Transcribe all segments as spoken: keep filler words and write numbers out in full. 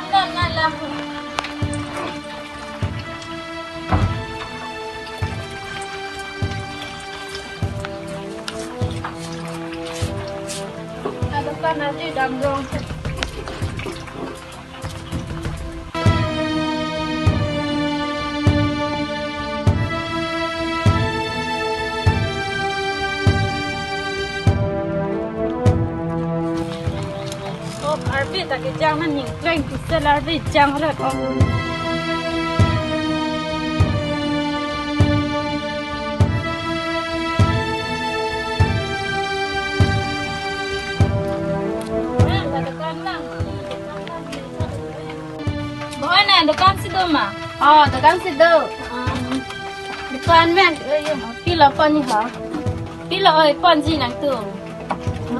Lan, lan, lan. Aduh, kan aja damrong. Oh, arve ta kejang na ning pleng pusel arve jang rat ong. Bon, na dukan si do ma? Oh, dukan si do. Ah, dukan men, eh, yo, pilo ponji ho? Pilo oi ponji nangtum?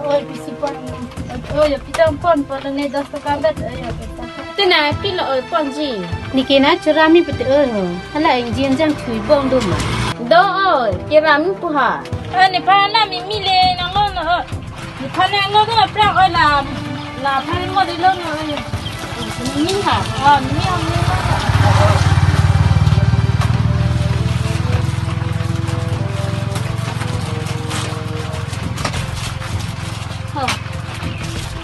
Oi, pisi pon. Oi, yo, pitang pon, pon ne dos taka bet, oi, yo, pita. Te na pilo oi ponji? Neke na chorami pute oi ho. Hala ingjin jang thui bong do ma? Do oi, kerami pu ha. Eh, nephan na mimi le nanglo no. Nephan nanglo do aphrang oi la, laphan mo de lo no. Mimi ha. Ah, mimi ha, mimi ha. Ho.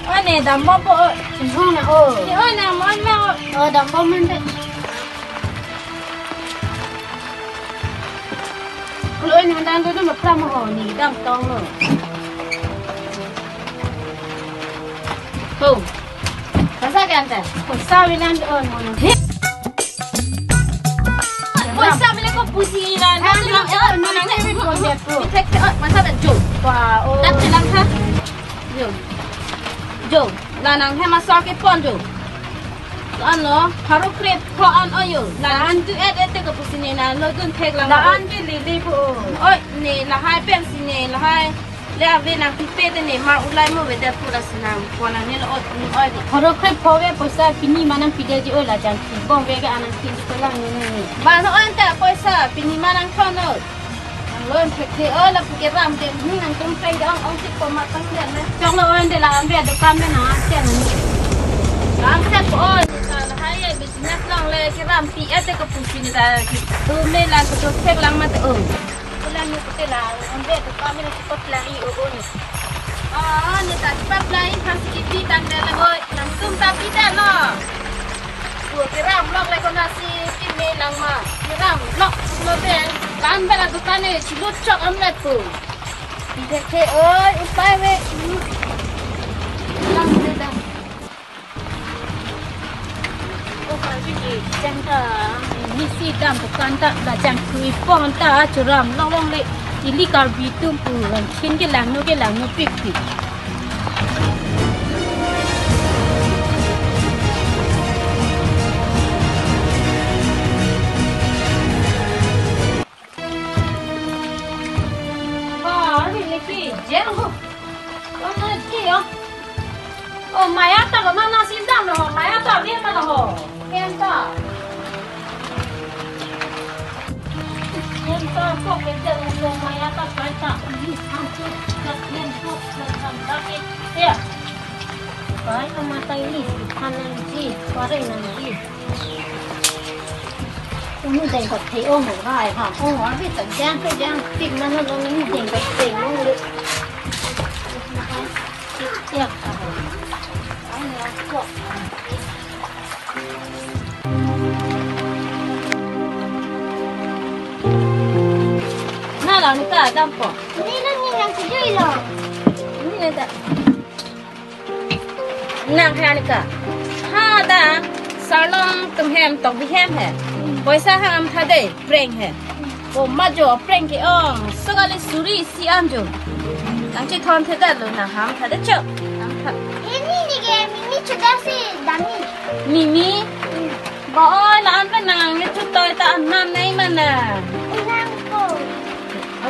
Oi ne dambom po. Chinghong na o. Ni oi na mon ma o. Oh, dambom men de. Kalau ini handang tu tu mepram ho, ni dam tong lo. Ho. Masa kan ta? Poisa bilang on mo. He. Poisa bilang ko pusi na. Handang on mo na. Masa ben jo. Wah, oh. Dak chelang ha. Jo. Jo. La nang hem asor kepon jo. Ano, pharo krepho an oyo. La an tu et et te ko pusi ne na lo dun thek lang. La an ke lili po. Oi, ne lahai pensi ne lahai. Le ave nangpipe te ne mar ulai mo ve det pu lasi nangpon nang ne lo ot ni oi. Pharo krepho ve poisa pini ma nangpide ji oi, la jang ki bom ve ke anang ki ji ko lang ni ni. Ba no anta poisa pini ma nangthon oi. Nanglo thekthe o lapu keram te, hmm, nangtum peng dong ong sik po matang den na. Choklo oi, de la an ve dukan me na, sian na. Lang set po oi, ta lahai ye business long le keram pi et te ko pusi ne ta. Tu me la ko thek lang ma te o. Kelang ne pute la, an ve dukan me na chikot lang i o o ni. Ah, ne ta chipap lang i phan si kipi tang den le oi. Nangtum ta pi den lo. Pu keram lok le konasi keme lang ma. Keram lok lo de. Lan bela dukan ne chilut chok am le pu. Ide ke oi upai ve. Lang de da. Oh, Karbi ke jang ta. Ni si dam dukan ta la jang kui pon ta chorami long long le. Ili Karbi atum pu rangkhin ke langno ke langno pik pik. Ba, ni leki, jeng ho. Kona ki yo. Oh, maya ta kona na si dam lo, maya ta dia mana ho? Ken ta. Ken ta ko ke jeng lo, maya ta kai ta. Ni santu ka ken ko ka ta ke. Ya. Kai ka mata ini, kanan ji, kare nan ji. Unu deng ko the ong mo rai ha. Oh, arve ta jang ke jang tik man lo ni deng ko the ong le. Ya. Ai ya ko. Na la ni ta dam po. Ni na ni yang sejui lo. Ni na ta. Nang hai Anika. Ha da sarlong atum hem tok bi hem he. Poisa hang am tha de, preng he. O ma jo preng ke-ong. Sokali suri isi an jo. Nang chethon the da lo nang ham tha de cho. Ham tha. Ini ni ke mimi chuda si dami. Mimi. Ba oi la an pen nang ne chutoi ta an nam nai mana. Nang ko.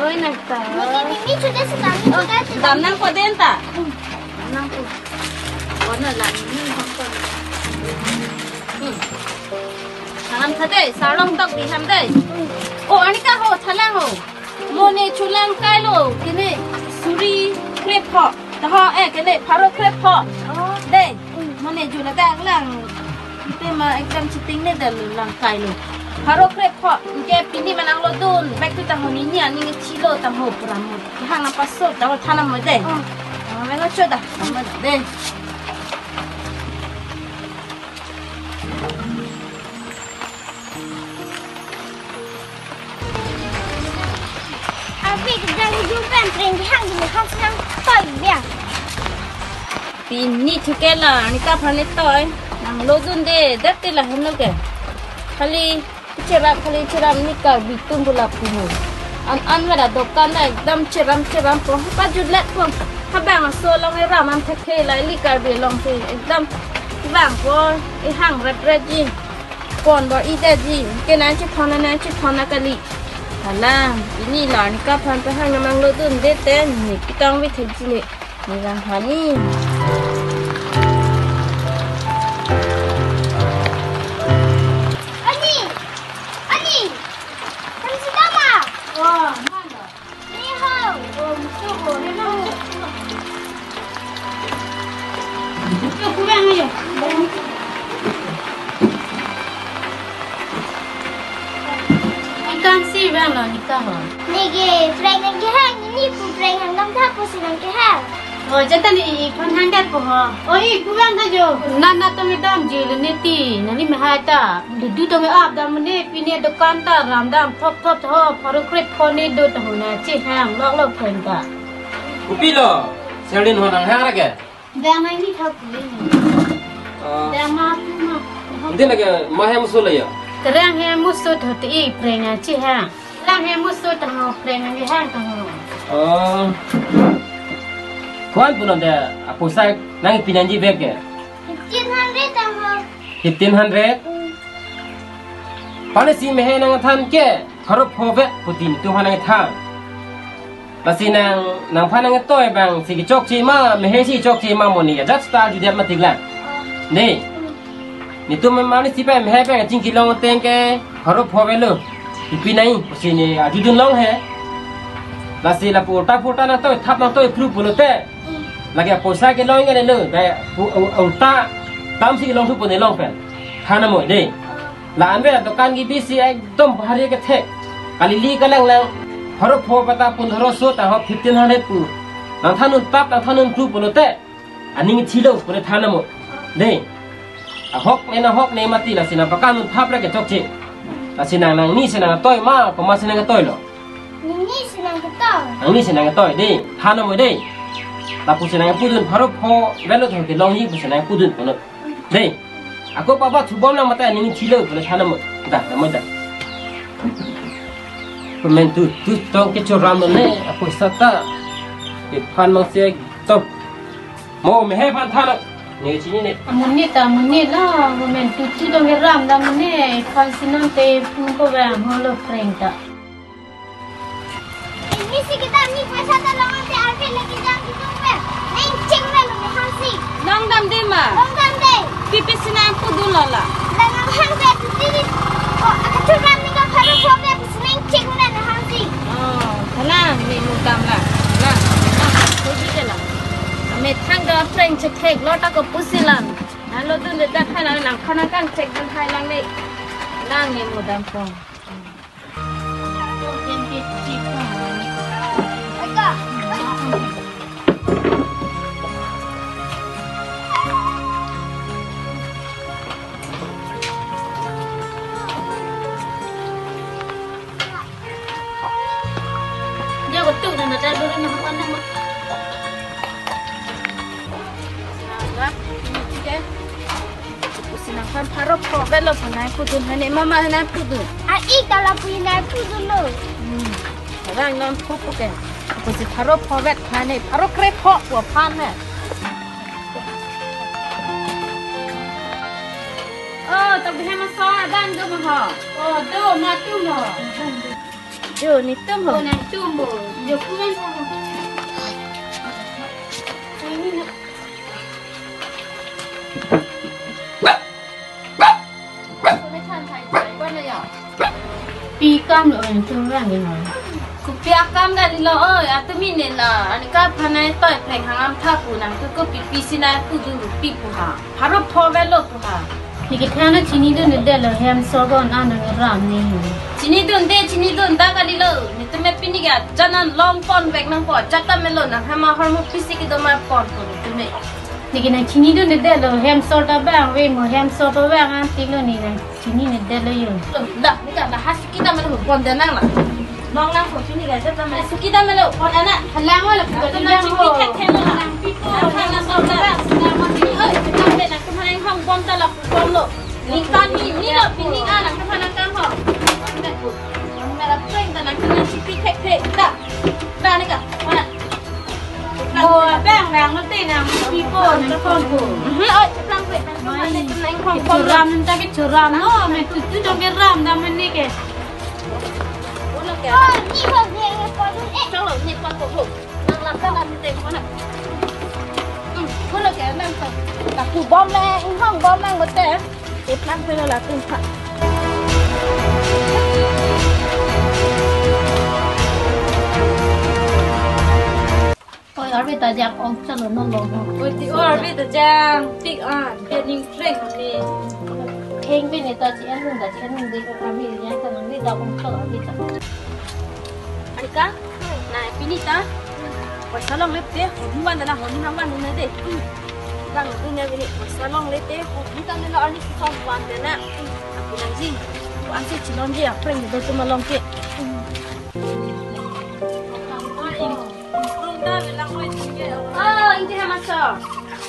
Oi nang ta. Ni ke mimi chuda si dami chuda si dam dami. Nang ko den ta. Nang ko. Kona la ni hong kona. Hmm. Ham tha de, sarlong tok bi ham de. O Anika ho, thalang ho. Mo ne chulang kai lo, kene suri krepho. Taho, eh, kene pharo krepho. Oh. De, mo ne jula dak lang. Tema ekdam chitingne dalo lang kailo. Pharo krepho, anke pini ma nanglodun, back to tahun ini aning chilo taho pura mo. Hang apa so, taho thanam mo de. Oh. Oh, melo choda, mo de. Abi, kejang jumpen pring hang di hang senang toy biang. Pini thuke la, anke aphan ne toy. Nanglodunde, det ti lahenlo ke. Khali cheram, khali cheram ne Karbi atum bulap pumu. An an mera dokan ta ekdam cheram cheram po. Pajutlet po. Habang aso along eram an thekhe la ili Karbi along si. Ekdam bang po. Ihang ret ret ji. Pon bor-i detji, ke nangchethon nangchethon kali. Hala, pini la anke aphan ta hang nanglodunde te, ne pitang bi thekji ne, ne lang hani. Ani, ani, kan si kama? Oh, mana? Ni hao. Oh, musuh ko, ni hao. Musuh ko, ni hao. Ikan si bang lo ni ka ho. Neke prank nangkehang, nini pu prank hang dam tha pusi nangkehang. Oh, jata ne iphan hang dat po ho. Oh, ipu bang tha jo. Nana tong idam ji le ne ti, nali me hai ta. Dudu tong ap dam ne pini dokan ta ram dam thop thop ho, pharo krepho ne do ta ho na chehang lok lok phen ta. Kopi lo, seldin ho nanghang ra ke? Dang nang ni thap ni. Oh. Dang ma tu ma. Hindi lagi, ma hem musuh lo ya? Kerang hem musuh tho ti prank nangchehang. Kerang hem musuh tho prank nangkehang tho. Oh. Kuan punon de, apo sai nangpi nangji bek ke? Fifteen hundred tho. Fifteen hundred? Mm. Pale si mehe nangthan ke, pharo pho vet pu tin tu ha nangthan. Lasi nang, nangphan nangtoi bang si kechokche ma, mehe si chokche ma mo ne, ajat star judiat matik la. Oh. Ne. Mm. Netum mane si pa mehe bang chingki long teng ke, pharo pho vet lo. Ipi nai, si ne ajudun long he. Lasi lapu ta phu ta nangtoi, thap nangtoi phru pulote. Lake apoisa kelong ke ne lo, dai u-, u-, ulta tam si kelong thu pu ne long pen. Thanam mo de. La-an ave dokan kebi si ekdom bhari kethek. Kalili kalanglang. Pharo pho pata pun pharo so ta ho fifteen hundred pu. Nangthan un tap, nangthan un tu pulote. Aning chilo pu ne thanam mo. De. Ahok ne na hok ne mati lasi nangpakan un thap ra kechokche. Lasi nang nangni si nangtoi ma, komat si nangtoi lo. Nini si nangketoi. Nangni si nangtoi de, thanam mo de. Lapu si nangpudun pharo pho vet lo tho kelongji pu si nangpudun punon. De. Ako papa thubom lang mata nini chilo pu ne thanam mo. Da, da mo da. Payment tu, tu tong kechoram lo ne, apoisa ta. Iphan mang si to. Mo mehe aphan thanlo. Ne chini ne. Amonit ta, amonit la, payment tu tu tong keram dam ne, iphan si non te pun ko bang ho lo prank ta. Ini si kita ni poisa ta long ante arve lagi jam di tung pe. Neng cheng me lo me hang si. Long dam de ma. Long dam de. Pipi si nangpudun lo la. La nang hang pe tu ti di. Oh, aka churam ni ka pharo pho pe si neng cheng me lo hang si. Oh, thalang ne mu dam la. La, la, ko di de la. Ame thang ka prank chethek lo ta ko pusi lang. Nanglodunde ta thalang nangphan nangkangchek dun hai lang ne. Lang ne mu dam po. Dia betul dan ada dulu nak apa nama? Nah, ini dia. Pusi nangphan pharo pho vet lo pu nangpudun, hane mama nangpudun. A ik ta lapu nangpudun lo. Hmm. Orang non phu pu ke. Pusi pharo pho vet hane pharo krepho pu aphan ne. Oh, ta bihe ma so adan do mo ho. Oh, do ma tu mo. Do netum ho. Oh, netum ho. Yo kuan ho. Ini na. Pi kam lo en tum rang ni ma. Kopi akam dali lo oi, atumi ne la, anke aphan nangtoi prank hang dam tha pu nang tu ko pipi si nangpudun pi pu ha. Pharo pho vet lo pu ha. Neke thana chinidundedetlo, hem sor bon anang ram ni. Chinidunde, chinidun ta kalilo. Nelitum pini ke ajan an longponvek nangpo, jata melo nang hem ahormu pisi kedo ma ponpo nelitum. Neke nang chinidundedetlo, hem sor ta bang ave mo, hem sor ta bang an tilo ne nang chininedetlo yo. Lo, la, neke la ha suki ta melo ponde nang la. Long nang ko chini ga jata melo suki ta melo pon ana. Halang wala pon nang lang suki ho. Thek thek lo la. Nang pipo. Nang thang na so la. Nang mo chini oi, nang be nangtum aphan inghong bom ta la pon lo. Ningkan ni, ni lo pini a nangtum aphan nangkang ho. Mera prank ta nangtum aphan chipi thekthek ta. Ta ne ka, mana? Oh, bang bang mati nang pipo nang ponpo. Hmm, oi, cheplang pe nangtum aphan nangkang ho. Choram ta ke choram no, me tutu jong ke ram dam ne ke. Ulo ke. Oh, ni ho, ni ho, pon, eh. Chalo, ni ponpo ho. Nang lam ta lam te, mana? Hmm, ulo ke nang ta. Lapu bom le, inghong bom nang mate. Iplang pelo latum pha. Oi, arve ta jang ong chalo non long ho. Oi, ti o arve ta jang tik an, ke ning prank ni. Prank pe ne ta chi an nun ta chi an nun de arve jang ta nun de ta ong chalo arve ta. Anika, na pini ta. Poisa longle te, honi van ta na, honi nang van ne de. Bang tu ne pini, poisa longle te, honi ta ne lo arni kithom van ta na. Aku nangji, aku ansi chilonji, aphrang de tu malong ke. Oh, inji hamaso.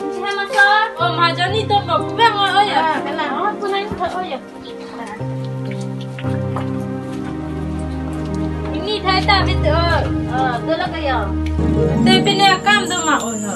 Inji hamaso. Oh, majani to babu bang, oh, oh, ya. Ah, kala, oh, punai, oh, ya. Pini thai ta bit, oh. Oh, dolo kayo. Te pini akam do ma, oh, no.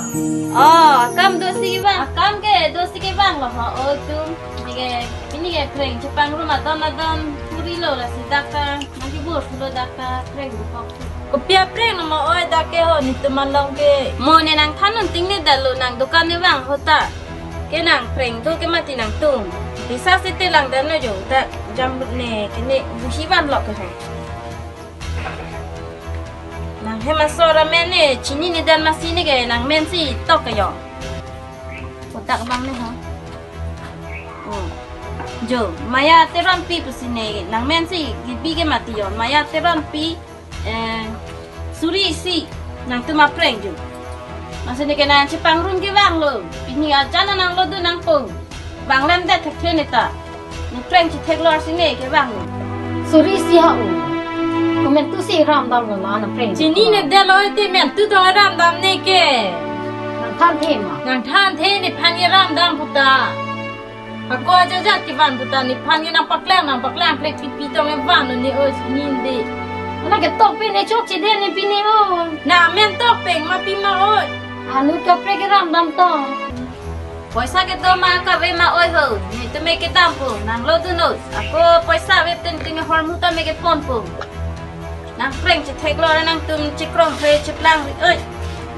Oh, akam do si bang. Akam ke do si ke bang lo, oh, tum. Pini ke, pini ke prank chepangrum adon adon puri lo lasi dak ta. Nangkebor pulo dak ta prank dokok. Kopi aprank no ma oi dak ke ho nelitum along ke. Mo ne nangthan un ting ne dalo nang dukan ne vang ho ta. Ke nang prank do ke mati nangtum. Bisa sete lang dan lo jo ta jam ne ke ne busi van lok ke hai. Nang hem asor amen ne chininedet masi ne ke nang men si tok ke yo. Kotak bang ne ha. Oh. Jo, Maya Teronpi pusi ne, nang men si, gibi ke mati yo, Maya Teronpi, eh, suri isi, nangtum aprank jo. Masi ne ke nang chepangrum ke vang lo, pini ajan nang lo du nangpo. Vang lam det thekthe ne ta. Ne prank chethek lo arsi ne ke vang lo. Suri isi ha o. Ko men tu si ram dam lo la na prank. Chininedet lo te men tu tong ram dam ne ke. Nangthan the ma. Nangthan the nephan ke ram dam puta. Ako aja jat kevan puta nephan ke nangpaklang nangpaklang plek pipi tong kevan lo ne o chinide. Ana ke tok pe ne chokche de ne pini o. Na men tok peng ma pi ma o. Anu kaprek ke ram dam tong. Poisa kedo ma kave ma oi ho, nelitum me kedampo, nang lo dunnon. Ako poisa ave te nelitum ahormu ta me keponpo. Nang prank chethek lo nangtum chekrong kre cheplang ri oi.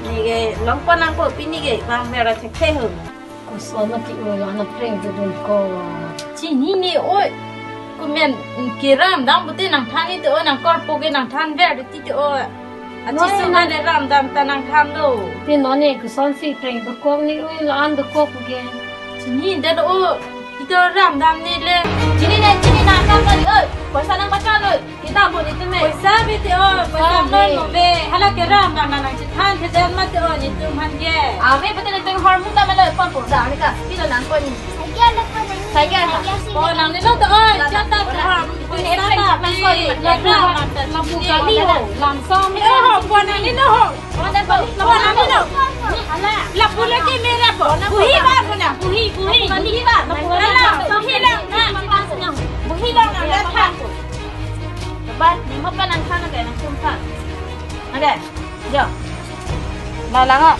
Ne ke longpon nangpo pini ke vang vera thekthe ho. Koson mati oi, ana prank dodun ko. Chinine oi. Ko men keram dam pute nangthan ne te oi, nangkorpo ke nangthan ver te te oi. Achi noi suna nang ne ram dam ta nangthan lo. Te non ne kosonsi prank dokok ne oi, la-an dokok ke. Chininedet o. Ito ram dam ne le. Chinine, chini nang kam kali oi. Poisa nangpachan oi. Kita bo nelitum me. Poisa ave te o. Poisa ave. Non mo be. Hala keram dam nang chethan thedet mati o nelitum aphan ke. Ave pute nelitum ahormu ta me lo ponpo da ne ka. Pilo nangpon ni. Cycle lo pon ni. Cycle ha. Cycle si. Pon nang ne lo to oi. Jata to ha. Poisa ta ave. Lapu kali ho. Lamsam. Eh ho, pon nang ne lo ho. Pon nang ne lo. Hala. Lapu lagi mera po. Buhi ba pon nang. Buhi, buhi. Buhi ba. Hala. Buhi lang. Buhi lang nang. Hala. Ba, ne mo pa nangthan ke nangtum than. Oke. Jo. La lang o.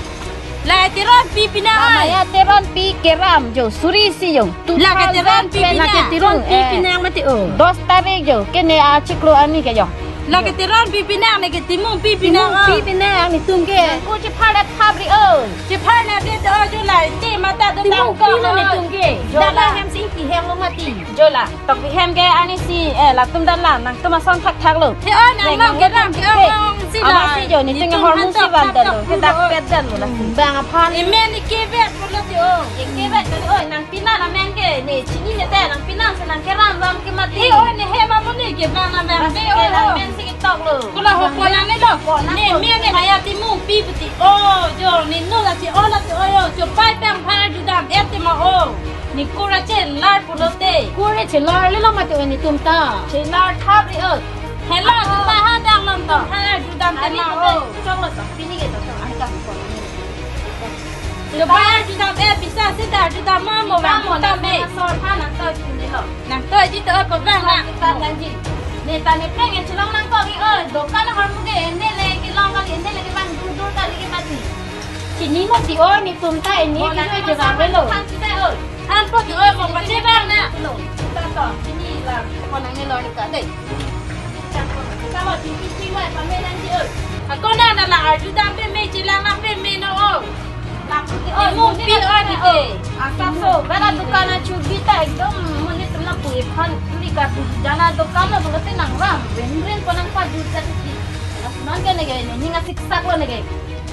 La Teronpi pinang. Maya Teronpi keram jo suri isi jo. La ke Teronpi pinang. La ke Teronpi pinang mati o. Dos tarik jo. Ke ne achiklo arni ke jo. La ke Teronpi pinang ne ke Timungpi pinang. Timungpi pinang nelitum ke. Ko chephar da thap ri o. Chephar na de to jo la te mata do Timungpi lo nelitum ke. Jo la hem si ki hem lo mati. Jo la. Tok bi hem ke arni si, eh, latum dan la, nangtum ason thakthak lo. He o, nang nang ke nang ke ong si la. Amat si jo, nelitum ahormu si van dan lo. Ke dak pet dan lo la si. Bang aphan. Emen ke vet lo te o. Ke vet lo o, nang pina la men ke, ne chini Keram ram ke mati. He oi, ne hem amonit ke bang na bang. Be oi ho. Men si ketok lo. Kula ho konang ne lo. Konang ne lo. Me ne kaya ti mung pi puti. Oh, jo ne no la ti oh la ti oh yo. Jo pai pang phar judam et ti ma oh. Ne kur achelar pulote. Kur achelar le lo mati oi netum ta. Chelar thap ri oi. Hello, tu ta ha dang long tong. Ha judam te ma oh. Chok lo to. Pini ke to chok. An ka ko. Lo ba judam e pisa si ta judam ma mo ba mo ta me. Sor ha nang to chini lo. Nang to ji to ko bang na. Ta nang ji. Ne ta ne peng e chelong nang ko ki oi. Dokan hormu ke ne le kelong kali ne le ke bang dur dur kali ke mati. Chini mati oi netum ta ini ke oi judam lo. Than kita oi. Than po ki oi mo pa che bang na. Lo. Ta to chini la. Ko nang ne lo ni ka dei. Kalau di sisi wa pame nang di oi. Ako na na la arjudam peme chelang na peme no o. Lapu di oi, mo pi oi di te. Asa so, bela dukan na chubi ta ekdom monit na pu iphan puli ka tu jana dukan na bolote nang ram. Ren ren ko nang pa jut jat si. Nang ke ne ke ne ninga siksak lo ne ke.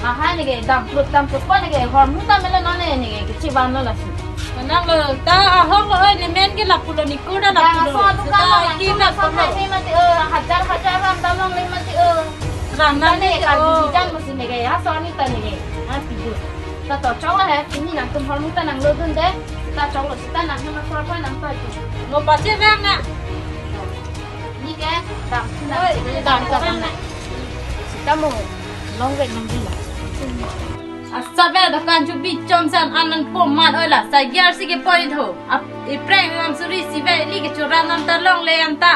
Aha ne ke dam plut dam plut ko ne ke hormu ta melo no ne ne ke chiban lo lasi. Nang lo ta ahok lo oi ne men ke lapu lo ne kur da lapu lo. Dang aso dukan lo nang kim la ko lo. Hai ne mati o hajar hajar ram dam long le mati o. Ram nang ne ka di jan mo si ne ke aso ni ta ne ke. Ha ti du. Ta to chok lo he pini nangtum hormu ta nang lo dun de. Ta chok lo si ta nang hema sor pa nang pa. Mo pa che bang na. Ni ke dam dam dam dam na. Sita mo long vek nang di la. Asa be dokan chubi chom san an an po mat oi la. Sa gear si ke poi tho. Ap ipreng nam suri si be li ke churan nam ta long le an ta.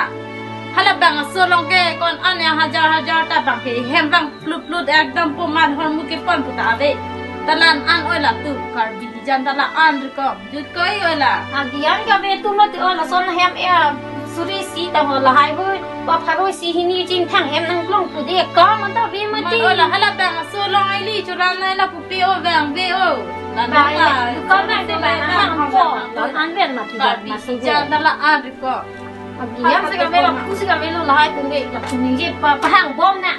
Hala bang aso long ke kon an ya hajar hajar ta bang ke hem bang plut plut ekdom po mat hormu ke pon puta ave. Talan an oi la tu Karbi jan tala an ri ko. Jut koi oi la. Agian ka be tu mati oi la son hem e suri si ta ho la hai hui. Pa pharo si hini ching thang hem nang klong tu de ka man ta be mati. Man oi la hala bang aso long ai li churan nai la pupe o bang be o. La ba nang la. Ka bang de ba nang ho. An ber mati. Ka bi si jan ta la an ri ko. Agian se ka be la ku si ka be lo la hai tu de. La tu ni je pa pa hang bom na.